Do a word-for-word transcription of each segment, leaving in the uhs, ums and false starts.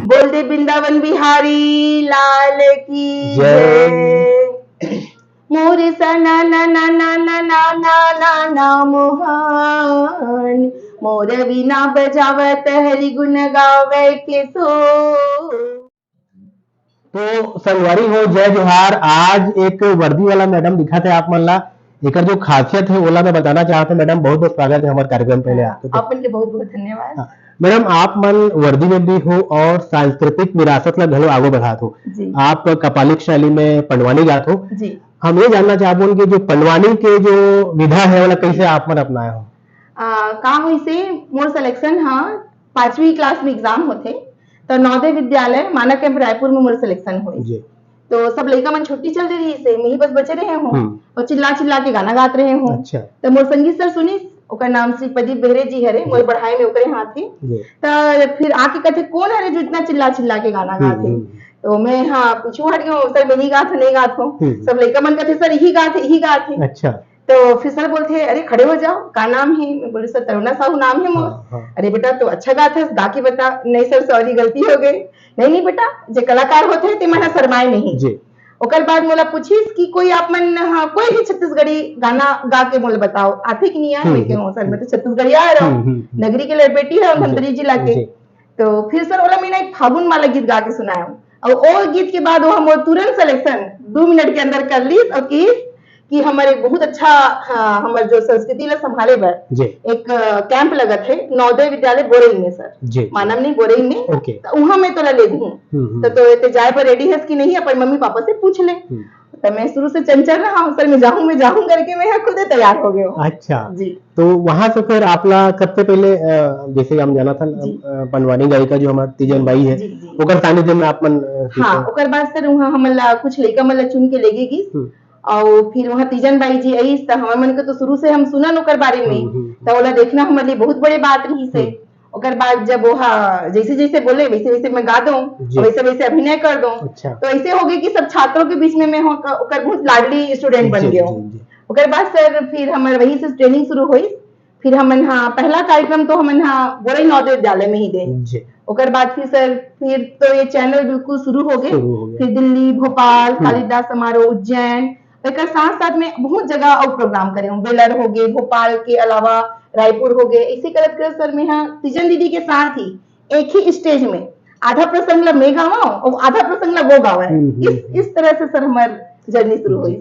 बोल दे वृंदावन बिहारी लाल की जय। जय। मोर सना ना ना ना ना ना ना ना ना मोहन, मोर बिना बजावत हरि गुण गावे के सो। तो संगवारी हो, जय जोहार। आज एक वर्दी वाला मैडम दिखत हे आप मन ला, एकर जो खासियत हे ओला मैं बताना चाहत हूँ। मैडम, बहुत बहुत स्वागत हे हमर कार्यक्रम। पहले आपके तो अपन के बहुत बहुत धन्यवाद। हाँ, मैडम, आप मन वर्दी में भी हो और सांस्कृतिक विरासत ला घलो आगू बढ़ात हो। जी। आप कपालिक शैली में पंडवानी गात हो। जी। हम ये जानना चाहबोन कि जो पंडवानी के जो विधा हे ओला कैसे आप मन अपनाए हो? आ, का होइसे, मोर सिलेक्शन हा पांचवी क्लास में एग्जाम होथे, तो नवोदय विद्यालय माना कैंप रायपुर में मोर सिलेक्शन होइस। जी। तो सब लइका मन छुट्टी चल दे रहिस हे, मैं ही बस बचे रहे हूँ। हम्म। और चिल्ला चिल्ला के गाना गात रहे हूँ। अच्छा। तो मोर संगीत सर सुनिस, ओकर नाम श्री प्रदीप बेहरे जी हरे, मोर जी। पढ़ाई में ओकरे हाथ हे। जी। तो फिर आके कहथे, "कौन हरे जो इतना चिल्ला चिल्ला के गाना हम्म, गात हे?" हम्म। तो मैं, हाँ, पीछू हट गई हूँ, "सर, मैं नहीं गात हूँ, नहीं गात हूँ।" हम्म। सब लइका मन कहथे, "सर, यही गात हे, यही गात हे।" अच्छा। तो फिर सर बोलथे, "अरे, खड़े हो जाओ, का नाम हे?" मैं बोली, "सर, तरुणा साहू नाम हे मोर।" हाँ, हाँ। "अरे बेटा, तो अच्छा गात हस, गा के बता।" "नहीं सर, सॉरी, गलती हो गई।" "नहीं, नहीं बेटा, जे कलाकार होथे, ते मन ह शर्माए नहीं।" जी। ओकर बाद मोला पूछिस कि कोई आप मन ह कोई भी छत्तीसगढ़ी गाना गा के मोला बताओ, आथे कि नहीं आए? हम्म, मैं हम्म, कहूँ, "सर, मैं तो छत्तीसगढ़िया हरव, हम्म, हम्म, हम्म। नगरी के लड़बेटी हरव, जी, धमतरी जिला के।" जी। तो फिर सर ओला मैं ना एक फागुन माला गीत गा के सुनाया हूँ। और वो गीत के बाद वो हमर तुरंत सिलेक्शन दो मिनट के अंदर कर लीस और किस कि हमर एक बहुत अच्छा, हाँ, हमर जो संस्कृति ला संभाले बर जी। एक, अ, कैंप लगत हे नवोदय विद्यालय बोरई में सर। जी, जी। मानव नहीं, बोरई में। ओके। तो उहाँ मैं तोला ले दूँ। हम्म, हम्म। तो, तो ते जाए बर रेडी हस कि नहीं, अपन मम्मी पापा से पूछ ले। हम्म। तो मैं शुरू से चंचल रहा हूँ सर, मैं जाऊँ, मैं जाऊँ करके मैं यहाँ खुदे तैयार हो गई हूँ। अच्छा। जी। तो वहाँ से फिर आप ला सबसे पहले, अ, जैसे हम जाना था, जी। अ, पंडवानी गायिका जो हमारे तीजन जी, बाई है, जी, जी। ओकर सानिध्य में आप मन, अ, हाँ, सीखे? ओकर बाद सर वहाँ हमन ला कुछ लइका मन ला चुन के ले गे गिस। हम्म। और फिर वहाँ तीजन बाई जी आइस, त हमर मन के तो शुरू से हम सुनन ओकर बारे में। हम्म, हम्म, त ओला देखना हमर लिए बहुत बड़े बात रहिस हे। हम्म। ओकर बाद जब वो हा, जैसे जैसे बोले, वैसे वैसे मैं गा दूँ, जी। वैसे वैसे अभिनय कर दूँ। अच्छा। तो ऐसे हो गए कि सब छात्रों के बीच में मैं हो-, ओकर बहुत लाडली स्टूडेंट बन जी, गए हूँ। जी, जी। ओकर बाद सर फिर हमर वहीं से ट्रेनिंग शुरू हुई। फिर हमन हा पहला कार्यक्रम तो हमन हा बोरई नवोदय विद्यालय में ही दे। जी। ओकर बाद फिर सर, फिर तो ये चैनल बिल्कुल शुरू हो गए। शुरू हो गए। फिर दिल्ली, भोपाल, हम्म। कालिदास समारोह, उज्जैन, एकर साथ साथ में बहुत जगह और प्रोग्राम करे हूँ। वेलर हो गए, भोपाल के अलावा रायपुर हो गए। इसी करत करत सर मैं हा तीजन दीदी के साथ ही एक ही स्टेज में आधा प्रसंग ला मैं गावा और आधा प्रसंग ला वो गावा है। हम्म, हम्म, इस, हम्म। इस तरह से सर हमार जर्नी शुरू हुई।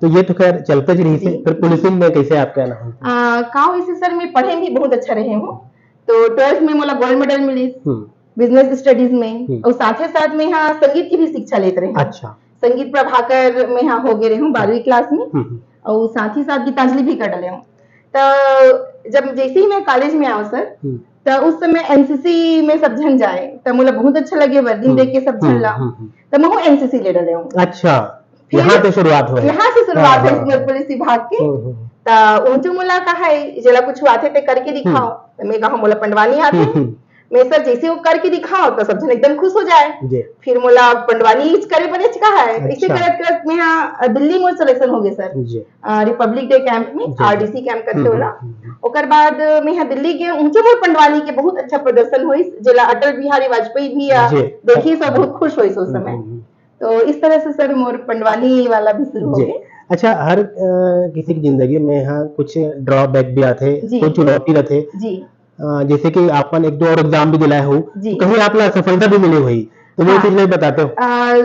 तो ये तो खैर चलते ही रही से, जी। फिर पुलिसिंग में कैसे आपके आना हुआ? आ, का होइसे सर, मैं पढ़े में भी बहुत अच्छा रहे हूँ, तो ट्वेल्थ में मोला गोल्ड मेडल मिलिस हम्म। बिजनेस स्टडीज में, हम्म। और साथे साथ में हाँ संगीत की भी शिक्षा लेत रहे हूँ। अच्छा। संगीत प्रभाकर में हाँ हो गए रहे हूँ बारहवीं क्लास में, हम्म, हम्म। और साथ ही साथ गीतांजलि भी कर डले हूँ। तो जब जैसे ही मैं कॉलेज में आऊँ सर, हम्म। तो उस समय एनसीसी में सब झन जाए, तो मोला बहुत अच्छा लगे, वर्दी हम्म, देख के सब झन हम्म, ला। हम्म, हम्म। तो मैं एनसीसी ले डले हूँ। अच्छा। फिर यहाँ से शुरुआत हुई। यहाँ से शुरुआत हाँ, हुई हाँ, इसमें हाँ। पुलिस विभाग के। हम्म, हम्म। त ऊंचू मोला कहा है, "जेला कुछ आथे ते करके दिखाओ।" हम्म। त मैं कहा, "मोला पंडवानी आथे।" हम्म, हम्म। मैं सर जैसे वो करके दिखाओ, तो सब जन एकदम खुश हो जाए। जी। फिर मोला पंडवानी इच करे बने कहा है। इसे अच्छा। करत करत मैं यहाँ, अ, दिल्ली मोर सिलेक्शन हो गए सर। जी। अ, रिपब्लिक डे कैंप में, जी, जी। आरडीसी कैंप करते हम्म, होला। हम्म, हम्म। ओकर बाद मैं यहाँ दिल्ली गए, ऊंचे मोर पंडवानी के बहुत अच्छा प्रदर्शन हुई, जेला अटल बिहारी वाजपेयी भी, अ, जी। देखिस और बहुत खुश हुई उस हम्म, समय। हम्म, हम्म। तो इस तरह से सर मोर पंडवानी वाला भी शुरू हो जी। गए। अच्छा, हर, अ, किसी की जिंदगी में यहाँ कुछ ड्रॉबैक भी आते, जी। कोई चुनौती रहते। जी। अ, जैसे कि आपन एक दो और एग्जाम भी दिलाए हो, जी। तो कहीं आप ला सफलता भी मिली हुई, तो वो हाँ। चीज नहीं बताते हो? अ,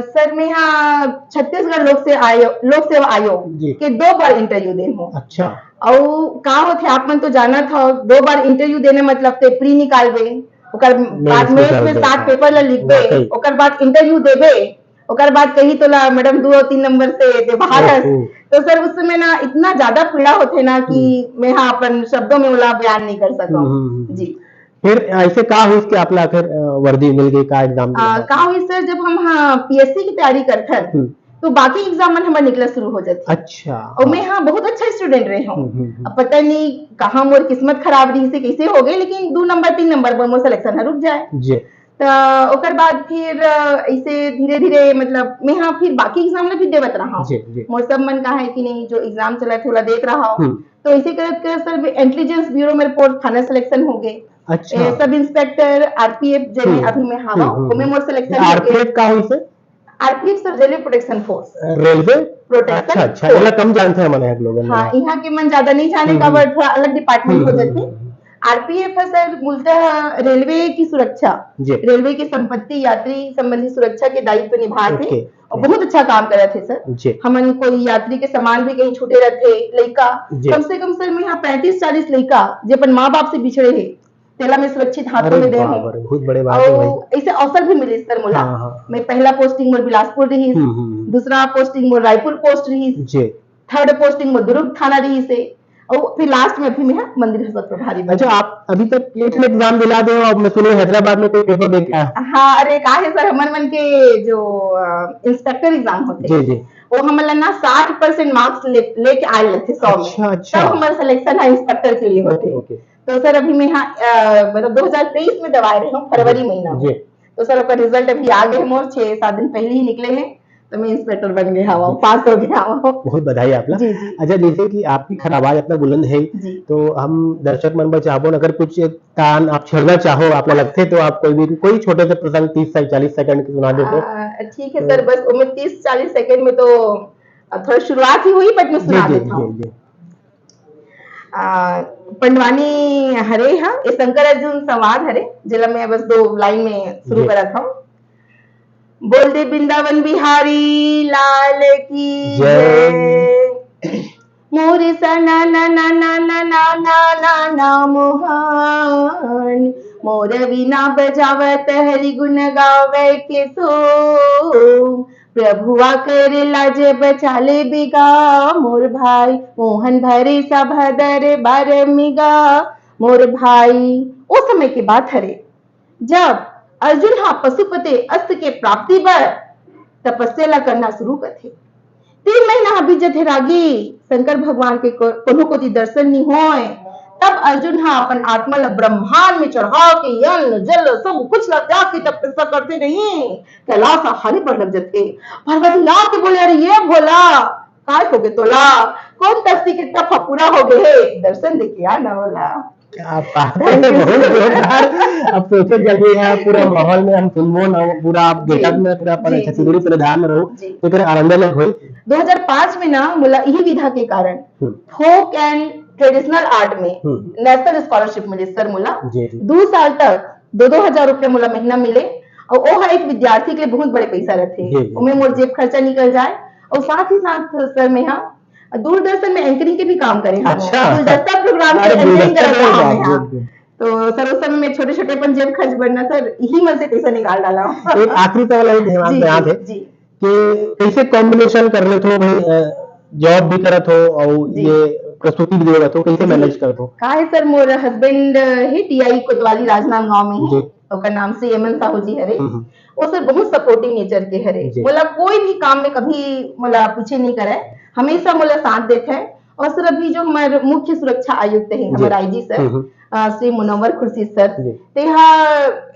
सर, मैं यहाँ छत्तीसगढ़ लोक सेवा आयोग, लोक सेवा आयोग जी। के दो बार इंटरव्यू दे हूँ। अच्छा। और का होथे, आप मन तो जानत हो, दो बार इंटरव्यू देने मतलब ते प्री निकालबे, ओकर मेंस बाद मेंस में निकालबे, सात हाँ। पेपर ला लिखबे, वाकई। ओकर बाद इंटरव्यू देबे, ओकर बाद कही तोला मैडम दू और तीन नंबर से ते बाहर है। ओहो। तो सर, उस समय ना इतना ज्यादा पीड़ा होथे ना कि हम्म। मैं हाँ अपन शब्दों में ओला बयान नहीं कर सकूँ। हम्म, हम्म, हम्म। जी। फिर ऐसे का हुई कि आप ला आखिर, अ, वर्दी मिल गई, का एग्जाम आ, दिलाया? का हुई सर, जब हम हाँ पीएससी की तैयारी करथन, हम्म। तो बाकी एग्जाम मन हमर निकला शुरू हो जाथे। अच्छा, और मैं हाँ। हाँ बहुत अच्छा स्टूडेंट रहे हूँ। हम्म, हम्म, हम्म। अब पता नहीं कहाँ मोर किस्मत खराब रही से कैसे हो गए, लेकिन दो नंबर, तीन नंबर पर मोर सिलेक्शन है रुक जाए। जी। त ओकर बाद फिर अ, ऐसे धीरे धीरे, मतलब, मैं हाँ फिर बाकी एग्जाम ला भी देवत रहा। जी, जी। मोर सब मन का है कि नहीं, जो एग्जाम चलत हे ओला देत रहा। हम्म। तो ऐसे करत करत सर, इंटेलिजेंस ब्यूरो में मोर फाइनल सिलेक्शन हो गए। अच्छा। सब इंस्पेक्टर आरपीएफ जेमे हम्म। अभी मैं हवा, हम्म, हम्म, ओमे हम्म। मोर सिलेक्शन हो गए। आरपीएफ का होई sir? RPF sir, railway protection force. Railway? Protection अच्छा, अच्छा, फोर्स। एला कम जानते हैं हमन यहाँ के लोगन हाँ, मन। यहाँ के मन ज्यादा नहीं जाने हम्म, का, हम्म। But थोड़ा अलग डिपार्टमेंट हो हम्म, जाते। हम्म, हम्म। आरपीएफ है सर, मूलतः रेलवे की सुरक्षा, जी। रेलवे की संपत्ति, यात्री संबंधी सुरक्षा के दायित्व निभाए थे। ओके। और बहुत अच्छा काम करत हे सर। जी। हमन कोई यात्री के सामान भी कहीं छूटे रहते, लइका, जी। कम से कम सर, मैं यहाँ पैंतीस चालीस लइका जे अपन माँ बाप से बिछड़े हे, तेला मैं सुरक्षित हाथों अरे में दे बाप हूँ। रे, बहुत बड़े बात है भाई। और ऐसे अवसर भी मिले सर मोला। हाँ, हाँ। मैं पहला पोस्टिंग मोर बिलासपुर रही, हम्म, हम्म, हम्म। दूसरा पोस्टिंग मोर रायपुर पोस्ट रही, जी। थर्ड पोस्टिंग मोर दुर्ग थाना रही से, और फिर लास्ट में अभी मैं हाँ मंदिर हसत प्रभारी बनी। अच्छा, आप अभी तक केट एग्जाम दिला दे हो, अब मैं सुने हैदराबाद में कोई पेपर दे के आया? हाँ, अरे का है सर, हमर मन के जो इंस्पेक्टर एग्जाम होते जी, जी। वो हमन ला ना साठ परसेंट मार्क्स ले, लेके आए लेते सौ में। अच्छा, अच्छा। तब हमारा सिलेक्शन है इंस्पेक्टर के लिए होते। ओके, ओके। तो सर अभी मैं हाँ अ, मतलब दो हज़ार तेईस में दवाए रहे हूँ फरवरी जी, महीना में। जी। तो सर ओकर रिजल्ट अभी आ गए, मोर छह सात दिन पहले ही निकले हैं, तो मैं इंस्पेक्टर बन गए हवा, पास हो गए हवा। बहुत बधाई आप ला। जी, जी। अच्छा, जैसे कि आपकी खराब आवाज इतना बुलंद है, जी। तो हम दर्शक मन बर चाहबो न, अगर कुछ एक तान आप छेड़ना चाहो, आप ला लगथे तो आप कोई भी, कोई छोटे से प्रसंग तीस से चालीस सेकंड की सुना देते। आ, ठीक है सर, तो बस उम्मीद तीस चालीस सेकंड में तो अब थोड़ा शुरुआत ही हुई, but मैं जी, सुना जी, देता हूँ। जी, जी। आ, पंडवानी हरे हा, ये शंकर अर्जुन संवाद हरे, जेला मैं बस दो लाइन में शुरू जी। करत हूँ। बोल दे वृंदावन बिहारी लाल की जय। जय। मोर सना ना ना ना ना ना ना ना ना मोहन, मोर वीणा बजावत हरि गुण गावे के सो। प्रभुआ कर लाज बचा ले बिगा मोर भाई, मोहन भरे सभा दरबार मिगा मोर भाई। ओ समय के बात हरे, जब अर्जुन हा पशुपति अस्त्र के प्राप्ति बर तपस्या ला करना शुरू करथे। तीन महीना हा बीत जथे रागी, शंकर भगवान के को-, कोनो कोती दर्शन नी होय। तब अर्जुन हा अपन आत्मा ला ब्रह्मांड में चढ़ा के अन्न, जल, सब कुछ ला त्याग के तपस्या करथे नहीं, कैलाश हा हारी पर लग जथे। पार्वती ला के बोले, "अरे ये भोला, काय हो गे तोला? कौन तस्ती के तप हा पूरा हो गे हे? दर्शन दे के आ ना होला।" क्या बात है, बहुत जोरदार। अब सोचे जल्दी है, पूरा माहौल में हम सुनबो ना, पूरा आप जी। गेटअप में पूरा अपन जी, जी, चतुरी जी। प्रधान रहो, जी। तो तेरे आनंद अलग होई। दो हज़ार पाँच में ना मोला यही विधा के कारण हम्म। Folk and traditional art में हम्म। नेशनल स्कॉलरशिप मिले सर मोला। जी, जी। दो साल तक दो दो हज़ार रुपया मोला महीना मिले, और वो हर एक विद्यार्थी के लिए बहुत बड़े पैसा रहते हैं। जी, जी। ओमे मोर जेब खर्चा निकल जाए, और साथ ही साथ सर मैं हाँ दूरदर्शन में एंकरिंग के भी काम करे हवं। अच्छा। गुलदस्ता प्रोग्राम के अरे, एंकरिंग गुलदस्ता करत हवं मैं, हाँ। जी, जी। तो सर, उस समय मैं छोटे-छोटे अपन जेब खर्च बढ़ना सर, इही मन से पैसा निकाल डाला हूँ। एक आखिरी सवाल अभी दिमाग जी, में आ जी, गए जी। कि कैसे कॉम्बिनेशन कर लेत हो भाई, अ, जॉब भी करत हो और जी। ये प्रस्तुति भी देवत हो, कैसे जी। मैनेज करत हो? का है सर, मोर हस्बैंड है टीआई कोतवाली राजनांदगांव में है। जी। ओकर नाम से एमएन साहू जी हरे। हम्म, हम्म। वो सर बहुत सपोर्टिव नेचर के हरे। जी। मोला कोई भी काम में कभी मोला पीछे नहीं करे, हमेशा मोला साथ देथे। और सर अभी जो हमारे मुख्य सुरक्षा आयुक्त है, जी। हमारे आईजी सर, हम्म, हम्म। अ, श्री मुनव्वर खुर्शीद सर, जी। ते हा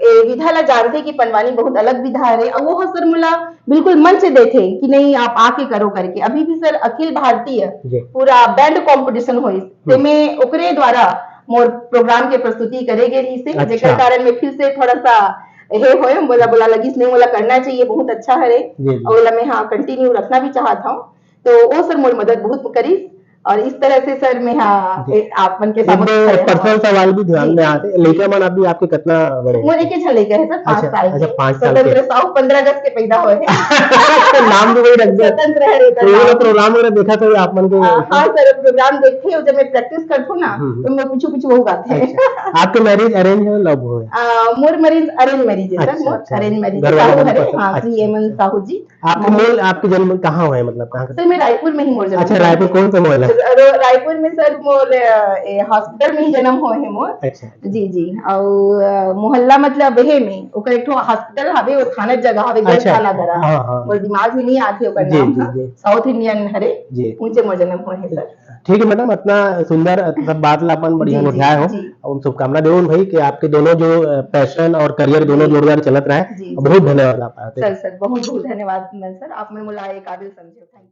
ए विधा ला जानथे कि पंडवानी बहुत अलग विधा हरे, और वो सर मोला बिल्कुल मंच देथे कि नहीं आप आके करो करके। अभी भी सर अखिल भारतीय जी। पूरा बैंड कॉम्पिटिशन होइस, हम्म। तेमे ओकरे द्वारा मोर प्रोग्राम के प्रस्तुति करे गे रहिस हे, अच्छा। जेकर कारण में फिर से थोड़ा सा हे होए, मोला, मोला लगिस नहीं, मोला करना चाहिए, बहुत अच्छा हरे, जी, जी। और ओला मैं, हाँ, कंटिन्यू रखना भी चाहत हूँ। तो वो सर मोर मदद बहुत करिस, और इस तरह से सर मैं, हाँ, जी। ए, आप मन के एक सामने दो खड़े हूँ। पर्सनल सवाल भी ध्यान जी, में जी। आते, लइका मन अभी आपके कितना बड़े हैं? मोर एक ही झन लइका है सर, पाँच अच्छा, साल अच्छा, के। पाँच साल के। स्वतंत्र साहू, पन्द्रह अगस्त के पैदा हुए हैं। नाम भी वही रख दे। स्वतंत्र है, तो ये सर। प्रोग्राम वगैरह देखा था आप मन के? आ, हाँ सर, प्रोग्राम देखते हो, जब मैं प्रैक्टिस करती हूँ ना, हम्म, हम्म। तो मैं पीछू पीछू वो गाते हैं। अच्छा, आपके मैरिज अरेंज है, लव है? आ, मोर मैरिज अरेंज मैरिज है सर, अच्छा, मोर अच्छा। Arrange marriage. घर वाले साहू मन हरे, पसंद, हाँ, अच्छा, श्री एमएन अच्छा। साहू जी। आपके हाँ। मूल, आपके जन्म कहाँ हुए, मतलब कहाँ का? सर, मैं रायपुर में ही मोर जन्म अच्छा, हुआ रायपुर है। कौन सा मोहल्ला? अउ रायपुर में सर मोर, अ, ए, हॉस्पिटल में ही जन्म होए हे मोर। अच्छा। जी, जी। अउ, अ, मोहल्ला मतलब हे में, ओकर एक ठो हॉस्पिटल हवे, वो थाना जगह हवे, गढ़ अच्छा। थाना करा। हाँ, हाँ। मोर दिमाग में नहीं आथे ओकर जी, नाम जी, ह। जी। साउथ इंडियन हरे, जी। उनसे मोर जन्म होए हे सर। ठीक है मैडम, इतना सुंदर सब बात ला अपन बढ़िया जी, जी, गोठियाए हो। जी। अब हम शुभकामना देवन भाई कि आपके दोनों जो पैशन और करियर दोनों जी। जोरदार चलत रहे। जी, जी। बहुत धन्यवाद आप आते। सर, सर, बहुत बहुत धन्यवाद मैं सर, आप मन मोला ये काबिल समझे। Thank you.